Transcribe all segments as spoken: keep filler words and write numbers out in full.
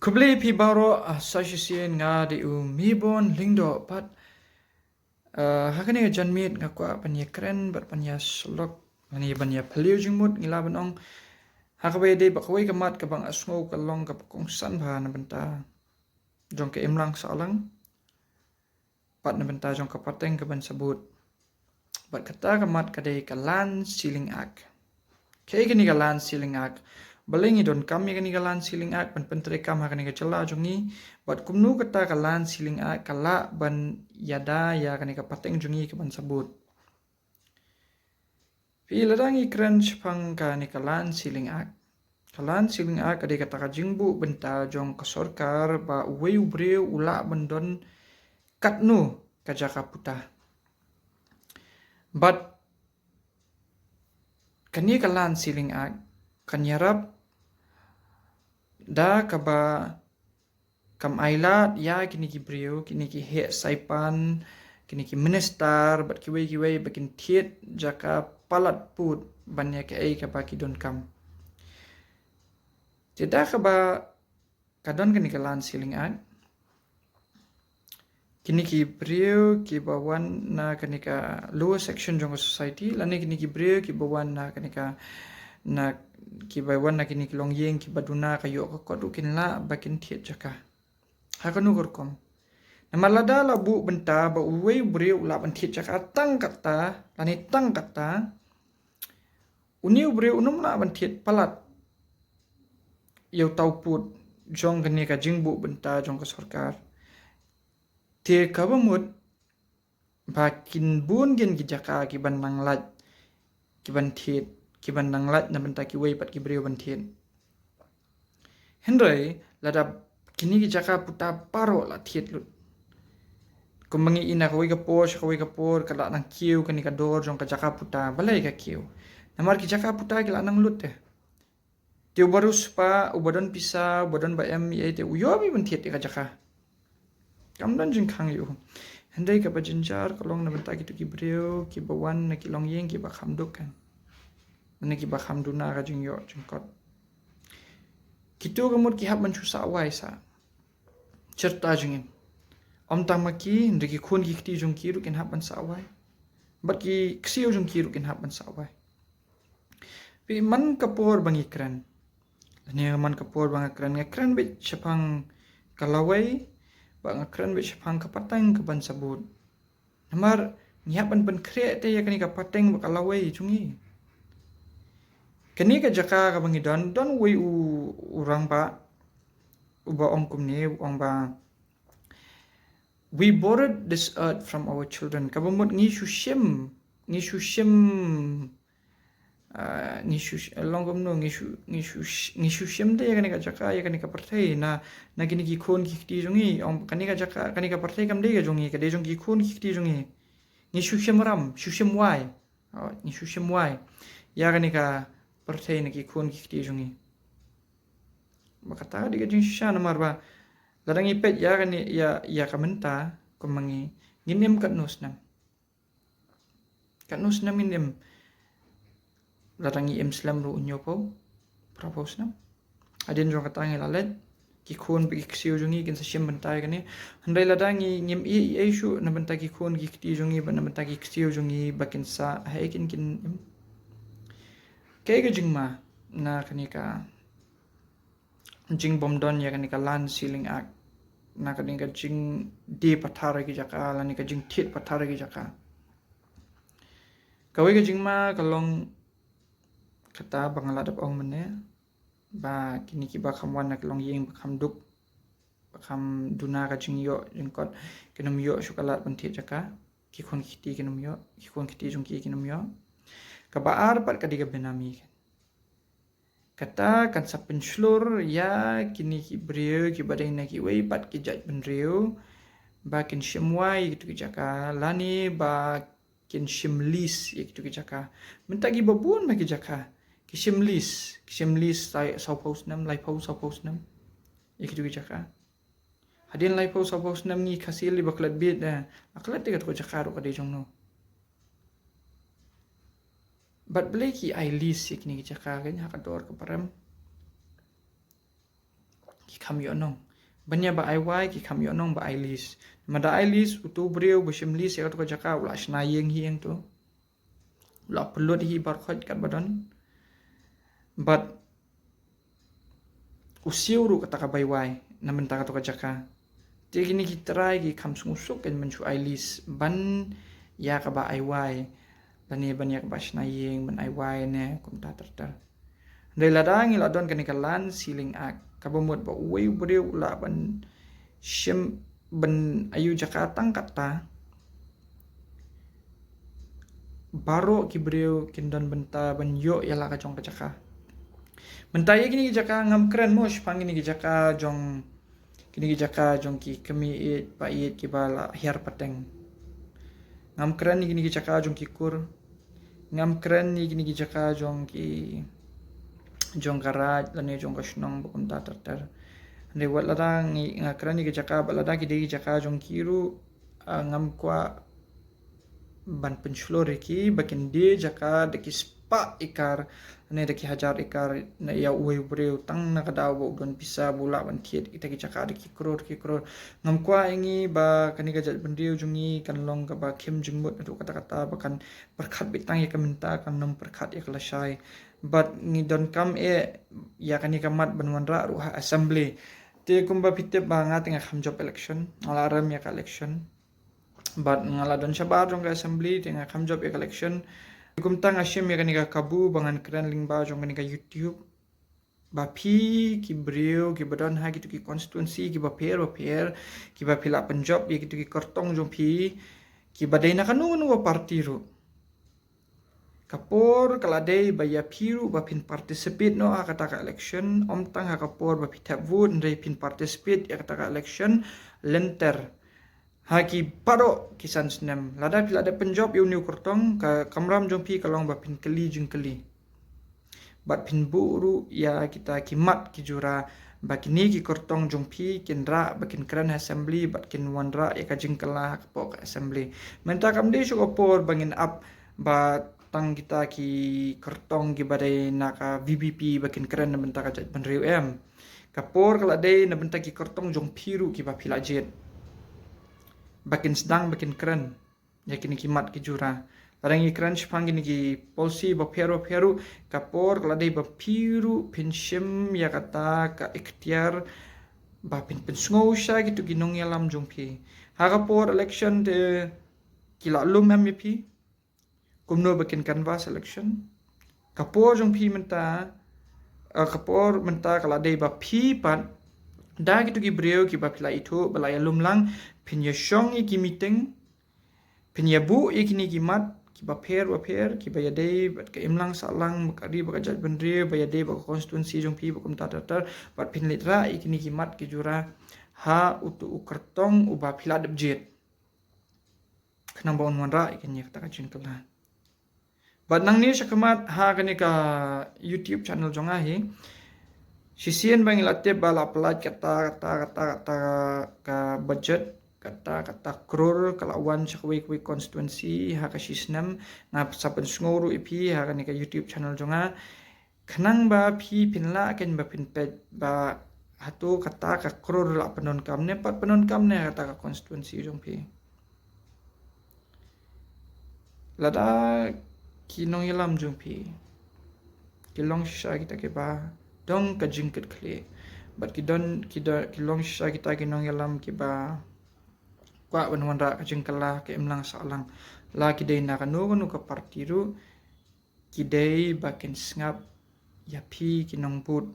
Khublei phi baroh, ah, sa shisien nga dei u Mibon Lyngdoh bad, ah, ha kane ka janmiet nga kwah ban ïakren bad ban ïasyllok lane ban ïaphylliew jingmut ngi lah ban ong. Ha kaba ïadei bad kawei ka mat kaba nga sngew ka long kaba kongsan bha na bynta jong ka imlang sahlang bad na bynta jong ka pateng kaban sabut. Bad kata ka mat ka dei ka Land Sealing Act. Kaei kane ka Land Sealing Act? Balei ngi donkam ïa kane ka Land Sealing Act ban pyntreikam ha kane ka jylla jong ngi? Bad kumno kata ka Land Sealing Act ka lah ban ïada ïa kane ka pateng jong ngi kaban sabut? Phi, lada ngi kren shaphang kane ka Land Sealing Act. Ka Land Sealing Act ka dei kata ka jingbuh bynta jong ka sorkar ba uwei u briew u lah ban don katno ka jaka puta. Bad kane ka Land Sealing Act kan ïarap da kaba kam ailad ïa kine ki briew, kine ki heh saipan, kine ki minister bad kiwei kiwei ba kin thied jaka palat pud ban ïa kaei kaba ki donkam. Te da kaba ka don kane ka Land Sealing Act, kine ki briew kiba wan na kane ka lower section jong ka society lane kine ki briew kiba wan na kane ka, na, kiba wan na kine ki longïing kiba duna ka ïoh ka kot ruh kin lah ba kin thied jaka. Ha kano ka rukom? Namar lada la buh bynta ba uwei u briew u lah ban thied jaka tang kata lane tang kata, une u briew un ym lah ban thied palat ïa uta u pud jong kane ka jingbuh bynta jong ka sorkar. Te kaba mut ba kin bun kin ki jaka kiban nang lait kiban thied, kiban nang lait na bynta kiwei pat ki briew ban thied. Hynrei lada kine ki jaka puta baroh la thied lut, kumba ngi i na kawei ka por sha kawei ka por ka la nang kiew kane ka dor jong ka jaka puta. Balei ka kiew? Namar ki jaka puta ki la nang lut te. Te uba riewspah, uba don pisa, uba don ba em ïa te u ïoh beit ban thied ïa ka jaka. Kam don jingkhang ïa u. Hynrei kaba jynjar ka long na bynta kito ki briew kiba wan na ki longïing kiba kham duk kan, na kiba kham duna ka jingïoh jingkot. Kito ka mut ki hap ban shu sah wai sah. Shirta jingim. Ym tang ma ki, hynrei ki khun ki kti jong ki ruh kin hap ban sah wai. Bad ki ksiew jong ki ruh kin hap ban sah wai. Phi, man ka por ba ngi kren, ne man ka por ba nga kren, nga kren beit shaphang ka lawei, ba nga kren beit shaphang ka pateng kaban sabut. Namar ngi hap ban pynkhreh te ïa kane ka pateng bad ka lawei jong ngi. Kane ka jaka kaba ngi don, don uwei u, u rangbah uba ong kumne, u ong ba, "We borrowed this earth from our children." Kaba mut ngi shu shim, ngi shu shim, ah, ngi shu sh-, long kumno, ngi shu, ngi shu sh-, ngi shu shim te ïa kane ka jaka, ïa kane ka pyrthei na, na kine ki khun ki kti jong ngi. Ong kane ka jaka, kane ka pyrthei kam dei ka jong ngi, ka dei jong ki khun ki kti jong ngi. Ngi shu shim ram, shu shim wai. Oh, ngi shu shim wai ïa kane ka pyrthei na ki khun ki kti jong ngi. Ba kata ka dei ka jingshisha namar ba lada ngi peit ïa kane, ïa, ïa ka mynta kumba ngi, ngin im katno snem? Katno snem ngin im? Lada ngi im slem ruh hynñiewphew, phraphew snem. Hadien jong kata ngi la leit, ki khun bad ki ksiew jong ngi kin sa shim bynta ïa kane. Hynrei lada ngi, ngim ïeh ei ei shuh na bynta ki khun ki kti jong ngi bad na bynta ki ksiew jong ngi ba kin sah, haei kin, kin im? Kaei ka jingma na kane ka jingbym don ïa kane ka Land Sealing Act, na kane ka jingdie pathar ïa ki jaka lane ka jingthied pathar ïa ki jaka? Kawei ka jingma ka long kata ba nga la dep ong mynne, ba kine kiba kham wan na ki longïing ba kham duk, ba kham duna ka jingïoh jingkot, kin ym ïoh shuh ka lad ban thied jaka. Ki khun ki kti kin ym ïoh, ki khun ki kti jong ki kin ym ïoh. Kaba ar pat ka dei ka benami. Kata kan sa pynshlur ïa kine ki briew kiba dei na kiwei pat ki jaitbynriew ba kin shim wai ïa kito ki jaka lane ba kin shim lease ïa kito ki jaka. Mynta kiba bun ba ki jaka ki shim lease, ki shim lease sa-, sawphew snem, laiphew sawphew snem ïa kito ki jaka. Hadien laiphew sawphew snem ngi Khasi lei ba klet bit, eh, la klet te kato ka jaka ruh ka dei jong no? Bad balei ki ai lease ïa kine ki jaka, kane ha ka dor kaba rem? ki kham ïoh nong. Ban ïa ba ai wai ki kham ïoh nong ba ai lease. Namar da ai lease, uto u briew ba shim lease ïa kato ka jaka u la shna ïing hi hangto. U la pynlut hi baroh khoit katba don. Bad u siew ruh kata ka bai wai na bynta kato ka jaka. Te kine ki trai ki kham sngewsuk kan ban shu ai lease ban ïa kaba ai wai, lane ban ïa kaba shna ïing, ban ai wai ne kumta ter ter. Hynrei lada ngi la don kane ka Land Ceiling Act, kaba mut ba uwei u briew u lah ban shim, ban ai u jaka tang katta, baroh ki briew kin don bynta ban ïoh ïa la ka jong ka jaka. Mynta ïa kine ki jaka ngam kren mo shaphang kine ki jaka jong, kine ki jaka jong ki kmie ïeit pa ïeit kiba la hiar pateng. Ngam kren ïa kine ki jaka jong ki kur. Ngam kren ïa kine ki jaka jong ki, jong ka raid lane jong ka shnong ba kumta ter ter. Hynrei wat lada ngi, nga kren ïa ki jaka, bad lada ki dei ki jaka jong ki ruh, ah, ngam kwah ban pynshlur ïa ki ba kin die jaka da ki spah ekar ne da ki hajar ekar na ïa uwei u briew tang na ka daw ba u don pisa ba u lah ban thied kita ki jaka da ki klur ki klur. Ngam kwah ïa ngi ba kane ka jaitbynriew jong ngi kan long kaba khim jingmut haduh katta katta ba kan pyrkhat beit tang ïa ka mynta, kan nym pyrkhat ïa ka lashai. Bad ngi donkam eh ïa kane ka mat ban wanrah ruh ha assembly. Te kumba phi tip ba nga te nga kham jop election, nga la rem ïa ka election. Bad nga la don shabar jong ka assembly, te nga kham jop ïa ka election. Kumta nga shim ïa kane ka kabu ba ngan kren lyngba jong kane ka YouTube. Ba phi ki briew kiba don ha kito ki constituency kiba pher ba pher, kiba phi la pynjop ïa kito ki kyrtong jong phi, kiba dei na kano kano ka party ruh. Ka por ka la dei ba ïa phi ruh ba phin participate noh ha kata ka election, ym tang ha ka por ba phi thep vote, hynrei phin participate ïa kata ka election lynter. Ha ki baroh ki san snem, lada phi la dep pynjop ïa une u kyrtong, ka kamram jong phi ka long ba phin kylli jingkylli. Bad phin buh ruh ïa kita ki mat ki jura ba kine ki kyrtong jong phi kin rah ba kin kren ha assembly bad kin wanrah ïa ka jingkylla ha ka pok ka assembly. Mynta kam dei shuh ka por ba ngin ap ba tang kita ki kyrtong kiba dei na ka V P P ba kin kren na bynta ka jaitbynriew em. Ka por ka la dei na bynta ki kyrtong jong phi ruh kiba phi la jied ba kin sdang ba kin kren ïa kine ki mat ki jura. Lada ngi kren shaphang kine ki policy ba pher ba pher ruh, ka por ka la dei ba phi ruh phin shim ïa kata ka iktiar ba phin pynsngew sha kito ki nongïalam jong phi. Ha ka por election te ki la lum em ïa phi? Kumno ba kin canvass election? Ka por jong phi mynta, eh, ka por mynta ka la dei ba phi pat da kito ki briew kiba phi la ithuh ba la ïalum lang, phin ïashong ïa ki meeting, phin ïabuh ïa kine ki mat kiba pher ba pher, kiba ïadei bad ka imlang sahlang, ba ka ri ba ka jaitbynriew, ba ïadei bad ka constituency jong phi ba kumta ter ter, bad phin leit rah ïa kine ki mat ki jura ha uto u kyrtong uba phi la dep jied. Khnang ba un wanrah ïa kane kata ka jingkylla. Bad nangne shakhmat ha kane ka YouTube channel jong nga hi, shisien ba ngi la tip ba la pyllait kata, kata, kata, kata ka budget, kata, kata klur ka la wan sha kawei kawei constituency ha ka shi snem, nga sa pynsngew ruh ïa phi ha kane ka YouTube channel jong nga. Khnang ba phi phin lah kein ba phin peit ba hato kata ka klur la pyndonkam ne pat pyndonkam ne ha kata ka constituency jong phi. Lada ki nongïalam jong phi ki long shisha kita kiba don ka jingkitkhlieh, bad ki don, ki don, ki long shisha kita ki nongïalam kiba kwah ban wanrah ka jingkylla ka imlang sahlang, la ki dei na kano kano ka party ruh, ki dei ba kin sngap ïa phi ki nongbud,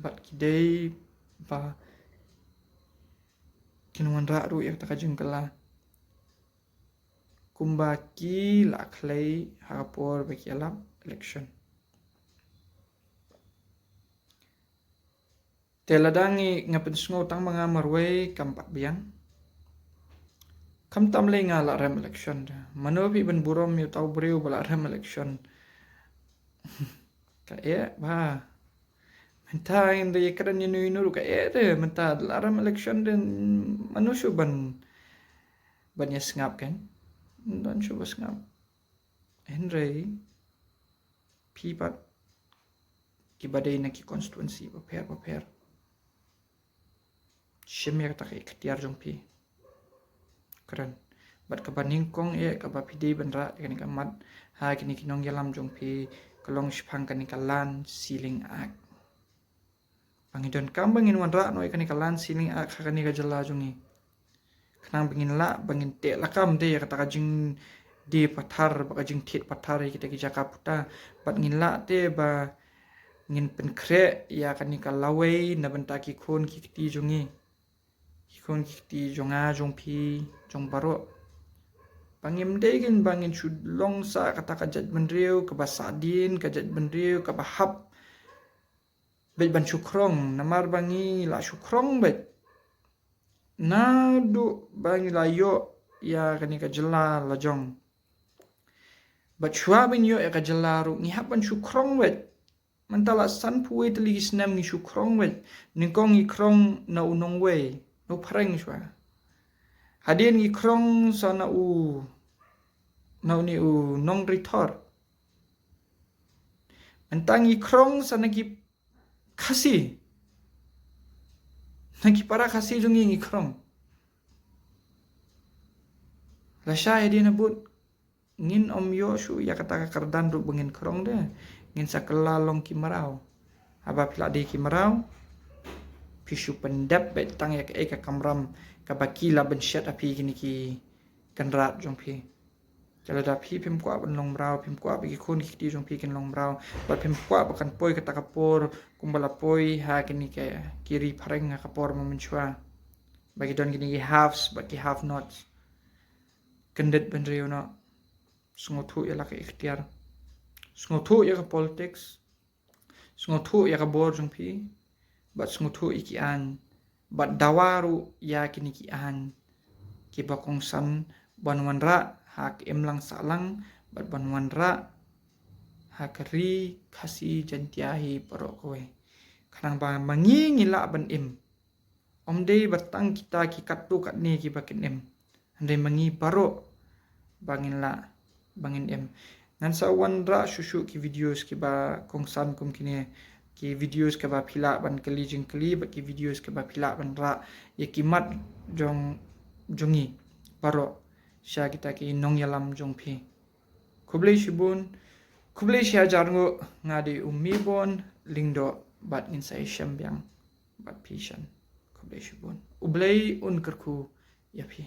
bad ki dei ba kin wanrah ruh ïa kata ka jingkylla kumba ki la khlei ha ka por ba ki ïalap election. Te lada ngi, nga pynsngew tang ma nga marwei kam pat biang. Khamtam lei nga la rem election de. Mano phi ban burom ïa uta u briew ba la rem election. Ka eh ba. Mynta ngin da ïakren ïano ïano ruh ka eh de, mynta la rem election de, mano shuh ban, ban ïasngap kan. Don shuh ba sngap. Hynrei phi pat kiba dei na ki constituency bapher bapher. Shim ïa kata ka ikhtiar jong phi. Kren. Bad kaba nyngkong eh kaba phi dei ban rah ïa kane ka mat ha kine ki nongïalam jong phi ka long shaphang kane ka Land Ceiling Act. Ba ngi donkam ba ngin wanrah noh ïa kane ka Land Ceiling Act ha kane ka jylla jong ngi. Khnang ba ngin lah ba ngin teh lakam te ïa kata ka jingdie pathar bad ka jingthied pathar ïa kita ki jaka puta. Bad ngin lah te ba ngin pynkhreh ïa kane ka lawei na bynta ki khun ki kti jong ngi. Ki khun ki kti jong nga, jong phi, jong baroh. Ba ngim dei kin ba ngin shu long sa kata ka jaitbynriew kaba sahdien, ka jaitbynriew kaba hap beit ban shu khrong, namar ba ngi la shu khrong beit. Naduh ba ngi la ïoh ïa kane ka jylla la jong. Bad shuwa ba ngi ïoh ïa ka jylla ruh ngi hap ban shu khrong beit. Mynta la sanphew wei tylli ki snem ngi shu khrong beit. Nyngkong ngi khrong na u nongwei, na u phareng shuwa. Hadien ngi khrong sa na u, na une u nongri thor. Mynta ngi khrong sa na ki Khasi. Na ki para Khasi jong ngi ngi khrong. Lashai hadien habud ngin ym ïoh shuh ïa kata ka kyrdan ruh ba ngin khrong de. Ngin sa kylla long ki mraw. Haba phi la dei ki mraw, phi shu pyndep beit tang ïa kaei ka kamram kaba ki la bynshet ha phi kine ki kynrad jong phi. Te lada phi phim kwah ban long mraw, phim kwah ba ki khun ki kti jong phi kin long mraw, bad phim kwah ba kan poi kata ka por kumba la poi ha kine ki, ki ri phareng ha ka por ma mynshuwa. Ba ki don kine ki haves bad ki have nots. Kyndit bynriew noh. Sngewthuh ïa la ka ikhtiar. Sngewthuh ïa ka politics. Sngewthuh ïa ka bor jong phi. Bad sngewthuh ïa ki aiñ. Bad dawa ruh ïa kine ki aiñ kiba kongsan ban wanrah ha ka imlang sahlang bad ban wanrah ha ka ri Khasi Jaiñtia hi baroh kawei. Khnang ba ma ngi ngi lah ban im. Ym dei ba tang kita ki katto katne kiba kin im. Hynrei ma ngi baroh ba ngin lah, ba ngin im. Ngan sa wanrah shuh shuh ki videos kiba kongsan kum kine, ki videos kiba phi lah ban kylli jingkylli bad ki videos kiba phi lah ban rah ïa ki mat jong, jong ngi baroh sha kita ki nongïalam jong phi. Khublei shibun, khublei shihajar nguh. Nga dei u Mibon Lyngdoh bad ngin sa ïashem biang bad phi shen. Khublei shibun. U Blei un kyrkhu ïa phi.